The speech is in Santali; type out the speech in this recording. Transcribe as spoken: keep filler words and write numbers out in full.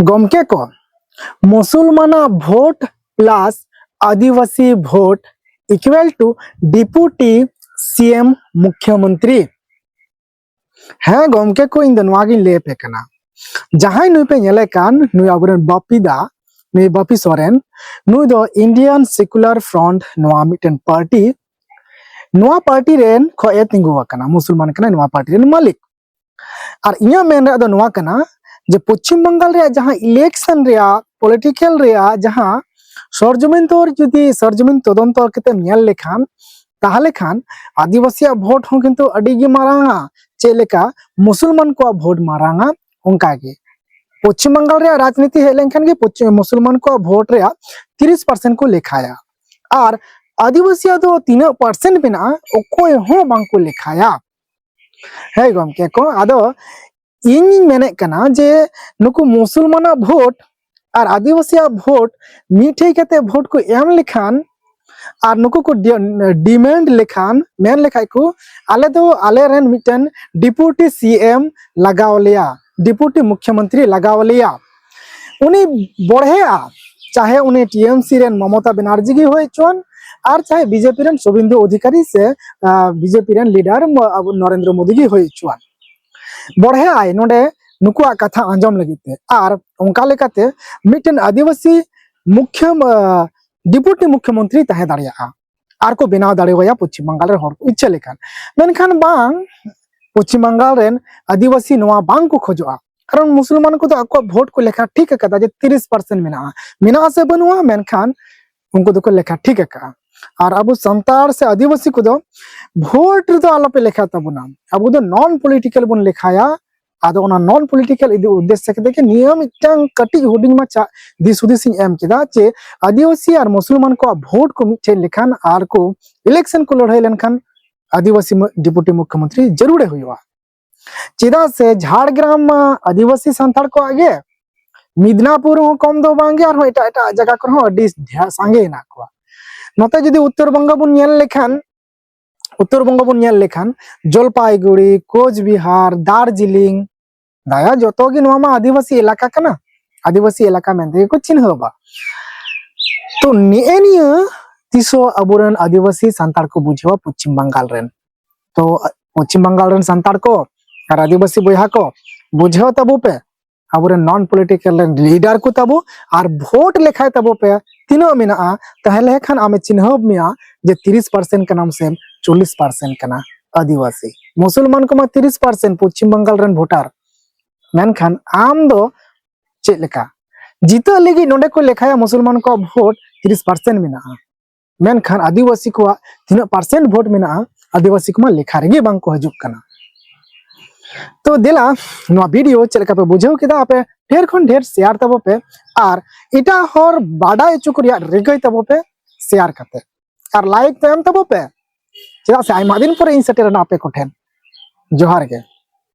ᱜᱚᱢᱠᱮ ᱠᱚ, ᱢᱩᱥᱚᱞᱢᱟᱱᱟᱜ ᱵᱷᱳᱴ ᱯᱞᱟᱥ ᱟᱹᱫᱤᱵᱟᱹᱥᱤ vote equal to deputy C M ᱢᱩᱠᱷᱭᱚᱢᱚᱱᱛᱨᱤ᱾ ᱦᱮᱸ ᱜᱚᱢᱠᱮ ᱠᱚ, ᱤᱧ ᱫᱚ ᱱᱚᱣᱟ ᱜᱤᱧ ᱞᱟᱹᱭ ᱟᱯᱮ ᱠᱟᱱᱟ᱾ ᱡᱟᱦᱟᱸᱭ ᱱᱩᱭ ᱯᱮ ᱧᱮᱞᱮ ᱠᱟᱱ, ᱱᱩᱭ ᱟᱵᱚᱨᱮᱱ ᱵᱟᱯᱤ ᱫᱟ, ᱱᱩᱭ ᱵᱟᱯᱤ ᱥᱚᱨᱮᱱ, ᱱᱩᱭ ᱫᱚ Indian Secular Front, ᱱᱚᱣᱟ ᱢᱤᱫᱴᱮᱱ ᱯᱟᱨᱴᱤ, ᱱᱚᱣᱟ ᱯᱟᱨᱴᱤ ᱨᱮᱱ ᱠᱷᱚᱡ ᱮ ᱛᱤᱸᱜᱩ ᱟᱠᱟᱱᱟ, ᱢᱩᱥᱚᱞᱢᱟᱱ ᱠᱟᱱᱟᱭ ᱱᱚᱣᱟ ᱯᱟᱨᱴᱤ ᱨᱮᱱ ᱢᱟᱹᱞᱤᱠ᱾ ᱟᱨ ᱤᱧᱟᱹᱜ ᱢᱮᱱ ᱨᱮᱭᱟᱜ ᱫᱚ ᱱᱚᱣᱟ ᱠᱟᱱᱟ ᱡᱮ ᱯᱚᱪᱷᱤᱢ ᱵᱟᱝᱜᱟᱞ ᱨᱮᱭᱟᱜ ᱡᱟᱦᱟᱸ election ᱨᱮᱭᱟᱜ, political ᱨᱮᱭᱟᱜ ᱡᱟᱦᱟᱸ ᱥᱚᱨᱡᱚᱢᱤᱱ ᱛᱚᱨ, ᱡᱩᱫᱤ ᱥᱚᱨᱡᱚᱢᱤᱱ ᱛᱚᱫᱚᱱᱛᱚ ᱠᱟᱛᱮᱢ ᱧᱮᱞ ᱞᱮᱠᱷᱟᱱ, ᱛᱟᱦᱚᱞᱮ ᱠᱷᱟᱱ ᱟᱹᱫᱤᱵᱟᱹᱥᱤᱭᱟᱜ ᱵᱷᱳᱴ ᱦᱚᱸ ᱠᱤᱱᱛᱩ ᱟᱹᱰᱤ ᱜᱮ ᱢᱟᱨᱟᱝᱟ᱾ ᱪᱮᱫ ᱞᱮᱠᱟ ᱢᱩᱥᱚᱞᱢᱟᱱ ᱠᱚᱣᱟᱜ ᱵᱷᱳᱴ ᱢᱟᱨᱟᱝᱟ, ᱚᱱᱠᱟ ᱜᱮ ᱯᱚᱪᱷᱤᱢ ᱵᱟᱝᱜᱟᱞ ᱨᱮᱭᱟᱜ ᱨᱟᱡᱽᱱᱤᱛᱤ ᱦᱮᱡ ᱞᱮᱱᱠᱷᱟᱱ ᱜᱮ ᱯᱚᱪᱷᱤᱢ, ᱢᱩᱥᱚᱞᱢᱟᱱ ᱠᱚᱣᱟᱜ ᱵᱷᱳᱴ ᱨᱮᱭᱟᱜ ᱛᱤᱨᱤᱥ percent ᱠᱚ ᱞᱮᱠᱷᱟᱭᱟ᱾ ᱟᱨ ᱟᱹᱫᱤᱵᱟᱹᱥᱤᱭᱟᱜ ᱫᱚ ᱛᱤᱱᱟᱹᱜ percent ᱢᱮᱱᱟᱜᱼᱟ, ᱚᱠᱚᱭ ᱦᱚᱸ ᱵᱟᱝ ᱠᱚ ᱞᱮᱠᱷᱟᱭᱟ᱾ ᱦᱮᱸ ᱜᱚᱢᱠᱮ ᱠᱚ, ᱟᱫᱚ ᱤᱧᱤᱧ ᱢᱮᱱᱮᱫ ᱠᱟᱱᱟ ᱡᱮ ᱱᱩᱠᱩ ᱢᱩᱥᱚᱞᱢᱟᱱᱟᱜ ᱵᱷᱳᱴ ᱟᱨ ᱟᱹᱫᱤᱵᱟᱹᱥᱤᱭᱟᱜ ᱵᱷᱳᱴ ᱢᱤᱫᱴᱷᱮᱡ ᱠᱟᱛᱮ ᱵᱷᱳᱴ ᱠᱚ ᱮᱢ ᱞᱮᱠᱷᱟᱱ ᱟᱨ ᱱᱩᱠᱩ ᱠᱚ ᱰᱤ-, demand ᱞᱮᱠᱷᱟᱱ, ᱢᱮᱱ ᱞᱮᱠᱷᱟᱡ ᱠᱚ, ᱟᱞᱮ ᱫᱚ ᱟᱞᱮ ᱨᱮᱱ ᱢᱤᱫᱴᱮᱱ deputy C M ᱞᱟᱜᱟᱣ ᱞᱮᱭᱟ, deputy ᱢᱩᱠᱷᱭᱚᱢᱚᱱᱛᱨᱤ ᱞᱟᱜᱟᱣ ᱞᱮᱭᱟ, ᱩᱱᱤ ᱵᱚᱲᱦᱮᱜᱼᱟ, ᱪᱟᱦᱮ ᱩᱱᱤ T M C ᱨᱮᱱ ᱢᱚᱢᱚᱛᱟ ᱵᱮᱱᱟᱨᱡᱤ ᱜᱮ ᱦᱩᱭ ᱦᱚᱪᱚᱣᱟᱱ, ᱟᱨ ᱪᱟᱦᱮ B J P ᱨᱮᱱ ᱥᱩᱵᱷᱮᱱᱫᱩ ᱚᱫᱷᱤᱠᱟᱨᱤ ᱥᱮ, ᱟᱸ, B J P ᱨᱮᱱ leader ᱢᱚ-, ᱟᱵᱚ ᱱᱚᱨᱮᱱᱫᱨᱚ ᱢᱳᱫᱤ ᱜᱮ ᱦᱩᱭ ᱦᱚᱪᱚᱣᱟᱱ, ᱵᱚᱲᱦᱮᱜᱼᱟᱭ ᱱᱚᱰᱮ ᱱᱩᱠᱩᱣᱟᱜ ᱠᱟᱛᱷᱟ ᱟᱸᱡᱚᱢ ᱞᱟᱹᱜᱤᱫ ᱛᱮ᱾ ᱟᱨ ᱚᱱᱠᱟ ᱞᱮᱠᱟᱛᱮ ᱢᱤᱫᱴᱮᱱ ᱟᱹᱫᱤᱵᱟᱹᱥᱤ ᱢᱩᱠᱷᱭᱚ, ᱟᱸ, deputy ᱢᱩᱠᱷᱭᱚᱢᱚᱱᱛᱨᱤ ᱛᱟᱦᱮᱸ ᱫᱟᱲᱮᱭᱟᱜᱼᱟ, ᱟᱨ ᱠᱚ ᱵᱮᱱᱟᱣ ᱫᱟᱲᱮᱣᱟᱭᱟ ᱯᱚᱪᱷᱤᱢ ᱵᱟᱝᱜᱟᱞ ᱨᱮ ᱦᱚᱲ ᱠᱚ ᱤᱪᱪᱷᱟᱹ ᱞᱮᱠᱷᱟᱱ᱾ ᱢᱮᱱᱠᱷᱟᱱ ᱵᱟᱝ, ᱯᱚᱪᱷᱤᱢ ᱵᱟᱝᱜᱟᱞ ᱨᱮᱱ ᱟᱹᱫᱤᱵᱟᱹᱥᱤ ᱱᱚᱣᱟ ᱵᱟᱝ ᱠᱚ ᱠᱷᱚᱡᱚᱜᱼᱟ, ᱠᱟᱨᱚᱱ ᱢᱩᱥᱚᱞᱢᱟᱱ ᱠᱚᱫᱚ ᱟᱠᱚᱣᱟᱜ ᱵᱷᱳᱴ ᱠᱚ ᱞᱮᱠᱷᱟ ᱴᱷᱤᱠ ᱟᱠᱟᱫᱟ ᱡᱮ ᱛᱤᱨᱤᱥ percent ᱢᱮᱱᱟᱜᱼᱟ, ᱢᱮᱱᱟᱜᱼᱟ ᱥᱮ ᱵᱟᱹᱱᱩᱜᱼᱟ, ᱢᱮᱱᱠᱷᱟᱱ ᱩᱱᱠᱩ ᱫᱚᱠᱚ ᱞᱮᱠᱷᱟ ᱴᱷᱤᱠ ᱟᱠᱟᱫᱼᱟ᱾ ᱟᱨ ᱟᱵᱚ ᱥᱟᱱᱛᱟᱲ ᱥᱮ ᱟᱹᱫᱤᱵᱟᱹᱥᱤ ᱠᱚᱫᱚ ᱵᱷᱳᱴ ᱨᱮᱫᱚ ᱟᱞᱚᱯᱮ ᱞᱮᱠᱷᱟ ᱛᱟᱵᱚᱱᱟ, ᱟᱵᱚ ᱫᱚ non political ᱵᱚᱱ ᱞᱮᱠᱷᱟᱭᱟ᱾ ᱟᱫᱚ ᱚᱱᱟ non political ᱤᱫᱤ ᱩᱫᱽᱫᱮᱥᱥᱚ ᱠᱟᱛᱮ ᱜᱮ ᱱᱤᱭᱟᱹ ᱢᱤᱫᱴᱟᱝ ᱠᱟᱹᱴᱤᱡ ᱦᱩᱰᱤᱧ ᱢᱟᱪᱷᱟ ᱫᱤᱥ ᱦᱩᱫᱤᱥ ᱤᱧ ᱮᱢ ᱠᱮᱫᱟ ᱡᱮ ᱟᱹᱫᱤᱵᱟᱹᱥᱤ ᱟᱨ ᱢᱩᱥᱚᱞᱢᱟᱱ ᱠᱚᱣᱟᱜ ᱵᱷᱳᱴ ᱠᱚ ᱢᱤᱫᱴᱷᱮᱱ ᱞᱮᱠᱷᱟᱱ ᱟᱨ ᱠᱚ election ᱠᱚ ᱞᱟᱹᱲᱦᱟᱹᱭ ᱞᱮᱱᱠᱷᱟᱱ ᱟᱹᱫᱤᱵᱟᱹᱥᱤ ᱢᱩ-, deputy ᱢᱩᱠᱷᱭᱚᱢᱚᱱᱛᱨᱤ ᱡᱟᱹᱨᱩᱲᱮ ᱦᱩᱭᱩᱜᱼᱟ᱾ ᱪᱮᱫᱟᱜ ᱥᱮ ᱡᱷᱟᱲᱜᱨᱟᱢ ᱢᱟ ᱟᱹᱫᱤᱵᱟᱹᱥᱤ ᱥᱟᱱᱛᱟᱲ ᱠᱚᱣᱟᱜ ᱜᱮ, ᱢᱤᱫᱱᱟᱯᱩᱨ ᱦᱚᱸ ᱠᱚᱢ ᱫᱚ ᱵᱟᱝ ᱜᱮ, ᱟᱨᱦᱚᱸ ᱮᱴᱟᱜ ᱮᱴᱟᱜ ᱡᱟᱭᱜᱟ ᱠᱚᱨᱮ ᱦᱚᱸ ᱟᱹᱰᱤ ᱰᱷᱮᱨ ᱥᱟᱸᱜᱮ ᱦᱮᱱᱟᱜ ᱠᱚᱣᱟ᱾ ᱱᱚᱛᱮ ᱡᱩᱫᱤ ᱩᱛᱛᱚᱨ ᱵᱚᱝᱜᱚ ᱵᱚᱱ ᱧᱮᱞ ᱞᱮᱠᱷᱟᱱ, ᱩᱛᱛᱚᱨ ᱵᱚᱝᱜᱚ ᱵᱚᱱ ᱧᱮᱞ ᱞᱮᱠᱷᱟᱱ ᱡᱚᱞᱯᱟᱭᱜᱩᱲᱤ, ᱠᱳᱪᱵᱤᱦᱟᱨ, ᱫᱟᱨᱡᱤᱞᱤᱝ, ᱫᱟᱭᱟ ᱡᱚᱛᱚ ᱜᱮ ᱱᱚᱣᱟ ᱢᱟ ᱟᱹᱫᱤᱵᱟᱹᱥᱤ ᱮᱞᱟᱠᱟ ᱠᱟᱱᱟ᱾ ᱟᱹᱫᱤᱵᱟᱹᱥᱤ ᱮᱞᱟᱠᱟ ᱢᱮᱱᱛᱮ ᱜᱮᱠᱚ ᱪᱤᱱᱦᱟᱹᱣᱟ᱾ ᱛᱚ ᱱᱮᱜᱼᱮ ᱱᱤᱭᱟᱹ ᱛᱤᱥ ᱦᱚᱸ ᱟᱵᱚᱨᱮᱱ ᱟᱹᱫᱤᱵᱟᱹᱥᱤ ᱥᱟᱱᱛᱟᱲ ᱠᱚ ᱵᱩᱡᱷᱟᱹᱣᱟ ᱯᱚᱪᱷᱤᱢ ᱵᱟᱝᱜᱟᱞ ᱨᱮᱱ᱾ ᱛᱚ ᱯᱚᱪᱷᱤᱢ ᱵᱟᱝᱜᱟᱞ ᱨᱮᱱ ᱥᱟᱱᱛᱟᱲ ᱠᱚ ᱟᱨ ᱟᱹᱫᱤᱵᱟᱹᱥᱤ ᱵᱚᱭᱦᱟ ᱠᱚ, ᱵᱩᱡᱷᱟᱹᱣ ᱛᱟᱵᱚ ᱯᱮ, ᱟᱵᱚᱨᱮᱱ ᱱᱚᱱ ᱯᱚᱞᱤᱴᱤᱠᱟᱞ ᱨᱮᱱ ᱞᱤᱰᱟᱨ ᱠᱚ ᱛᱟᱵᱚ, ᱟᱨ ᱵᱷᱳᱴ ᱞᱮᱠᱷᱟᱭ ᱛᱟᱵᱚ ᱯᱮ ᱛᱤᱱᱟᱹᱜ ᱢᱮᱱᱟᱜᱼᱟ, ᱛᱟᱦᱞᱮ ᱠᱷᱟᱱ ᱟᱢᱮ ᱪᱤᱱᱦᱟᱹᱣ ᱢᱮᱭᱟ ᱡᱮ ᱛᱤᱨᱤᱥ ᱯᱟᱨᱥᱮᱱᱴ ᱠᱟᱱᱟᱢ ᱥᱮ ᱪᱚᱞᱞᱤᱥ ᱯᱟᱨᱥᱮᱱᱴ ᱠᱟᱱᱟ ᱟᱹᱫᱤᱵᱟᱹᱥᱤ᱾ ᱢᱩᱥᱚᱞᱢᱟᱱ ᱠᱚᱢᱟ ᱛᱤᱨᱤᱥ ᱯᱟᱨᱥᱮᱱᱴ ᱯᱚᱪᱷᱤᱢ ᱵᱟᱝᱜᱟᱞ ᱨᱮᱱ ᱵᱷᱳᱴᱟᱨ, ᱢᱮᱱᱠᱷᱟᱱ ᱟᱢ ᱫᱚ ᱪᱮᱫ ᱞᱮᱠᱟ? ᱡᱤᱛᱟᱹᱜ ᱞᱟᱹᱜᱤᱫ ᱱᱚᱰᱮ ᱠᱚ ᱞᱮᱠᱷᱟᱭᱟ ᱢᱩᱥᱚᱞᱢᱟᱱ ᱠᱚᱣᱟᱜ ᱵᱷᱳᱴ ᱛᱤᱨᱤᱥ ᱯᱟᱨᱥᱮᱱᱴ ᱢᱮᱱᱟᱜᱼᱟ, ᱢᱮᱱᱠᱷᱟᱱ ᱟᱹᱫᱤᱵᱟᱹᱥᱤ ᱠᱚᱣᱟᱜ ᱛᱤᱱᱟᱹᱜ ᱯᱟᱨᱥᱮᱱᱴ ᱵᱷᱳᱴ ᱢᱮᱱᱟᱜᱼᱟ, ᱟᱹᱫᱤᱵᱟᱹᱥᱤ ᱠᱚᱢᱟ ᱞᱮᱠᱷᱟ ᱨᱮᱜᱮ ᱵᱟᱝ ᱠᱚ ᱦᱤᱡᱩᱜ ᱠᱟᱱᱟ᱾ ᱛᱚ ᱫᱮᱞᱟ, ᱱᱚᱣᱟ ᱵᱷᱤᱰᱤᱭᱳ ᱪᱮᱫ ᱞᱮᱠᱟ ᱯᱮ ᱵᱩᱡᱷᱟᱹᱣ ᱠᱮᱫᱟ? ᱟᱯᱮ ᱰᱷᱮᱨ ᱠᱷᱚᱱ ᱰᱷᱮᱨ ᱥᱮᱭᱟᱨ ᱛᱟᱵᱚ ᱯᱮ ᱟᱨ ᱮᱴᱟᱜ ᱦᱚᱲ ᱵᱟᱰᱟᱭ ᱦᱚᱪᱚ ᱠᱚ ᱨᱮᱭᱟᱜ ᱨᱤᱠᱟᱹᱭ ᱛᱟᱵᱚ ᱯᱮ ᱥᱮᱭᱟᱨ ᱠᱟᱛᱮ, ᱟᱨ ᱞᱟᱭᱤᱠ ᱛᱚ ᱮᱢ ᱛᱟᱵᱚ ᱯᱮ, ᱪᱮᱫᱟᱜ ᱥᱮ ᱟᱭᱢᱟ ᱫᱤᱱ ᱯᱚᱨᱮ ᱤᱧ ᱥᱮᱴᱮᱨ ᱮᱱᱟ ᱟᱯᱮ ᱠᱚᱴᱷᱮᱱ᱾ ᱡᱚᱦᱟᱨ ᱜᱮ᱾